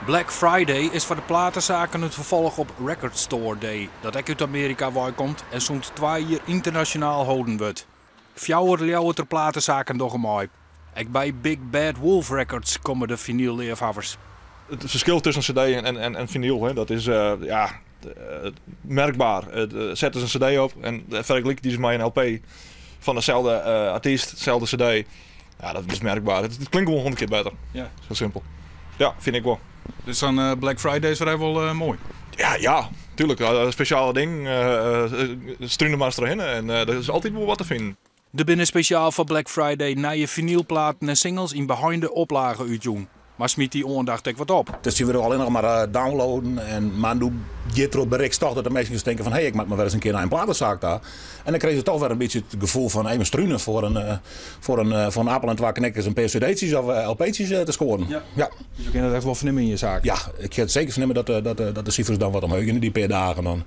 Black Friday is foar de platesaken it ferfolch op Record Store Day, dat ek út Amearika weikomt en sûnt 2 jier ynternasjonaal holden wurdt. Fjouwer Ljouwerter platesaken dogge mei. Ek by Big Bad Wolf Records komme de vinylleafhawwers. It ferskil tusken CD en finyl, hè, dat is ja, merkber. Set in CD op en fergelyk dy mei in LP fan deselde artyst, deselde CD. Ja, dat is merkber. It klinkt gewoan 100 kear better. Sa simpel. Ja, fyn ik wol. Dus dan Black Friday is wol moai. Ja, tuerlik. Ja, spesjale dingen. Strún der mar trochhinne en der is altyd wol wat te finen. Der binne spesjaal foar Black Friday nije finylplaten en singles yn beheinde oplage útjûn. Mar smyt dy oandacht ek wat op? Dus dy wurde allinnich mar downloaden. Mar no giet der bericht toch dat de minsken tinke fan: hé, ik moat mar wer ris in kear nei in platesaak ta. En dan krije se toch wer in bytsje it gefoel fan even strunen foar in appel en twa knikkers, in pear cd'tsjes of LP'tsjes te skoaren. Dus je kinne it echt wol fernimme yn je saak. Ja, ik kin it seker fernimme dat de sifers dan wat omheech gean dy pear dagen dan.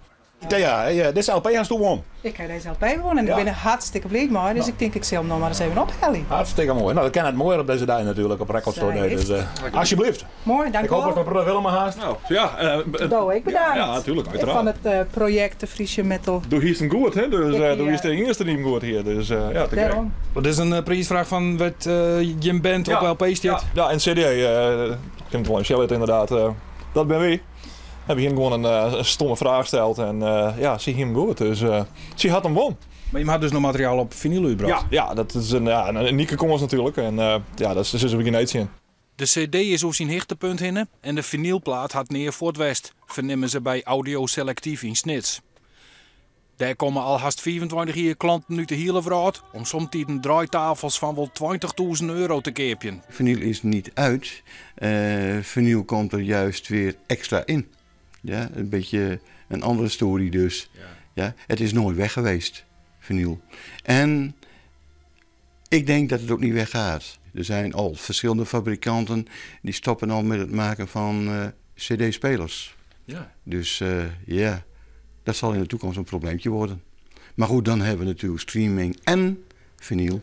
Ja, dizze LP hasto wûn. Ik ha dizze LP wûn en ik bin der hartstikke bliid mei. Dus ik tink, ik sil him noch mar ris even ophelje. Hartstikke moai. No, dat kin net moaier op dizze dei natuerlik, op Record Store Day. Dus alsjeblieft. Moai, dank Ik hoopje wel. dat we Willem hast. Nou, ja. Do, ik bedankt. Ja, natuerlik, Fan uiteraard. it projekt De Friese Metal. Do hiest him goed, hè? Dus do wiest de earste dy't him goed hie. Dus ja, te gek. Dêrom. Dat is in priisfraach fan wat jim band op LP stiet. Ja, en CD, ik kin it wol even sjen ynderdaad. Dat binne wy. Hawwe him gewoan in stomme fraach steld en ja, se hie him goed. Dus se hat him wûn. Mar je ha dus noch materiaal op finyl útbrocht. Ja, dat is in, ja, in unike kâns natuerlik. En ja, dat is dus gjin tsjin. De CD is oer syn hichtepunt hinne en de finylplaat hat nea fuort west, fernimme se by Audio Selectief yn Snits. Dêr komme al hast 25 jier klanten út de hiele wrâld om somtiden draaitafels fan wol €20.000 te keapjen. Vinyl is niet uit. Vinyl komt er juist weer extra in. Ja, een beetje een andere story dus. Ja. Het is nooit weg geweest, vinyl. En ik denk dat het ook niet weggaat. Er zijn al verschillende fabrikanten die stoppen al met het maken van cd-spelers. Dus ja, dat zal in de toekomst een probleempje worden. Maar goed, dan hebben we natuurlijk streaming en vinyl.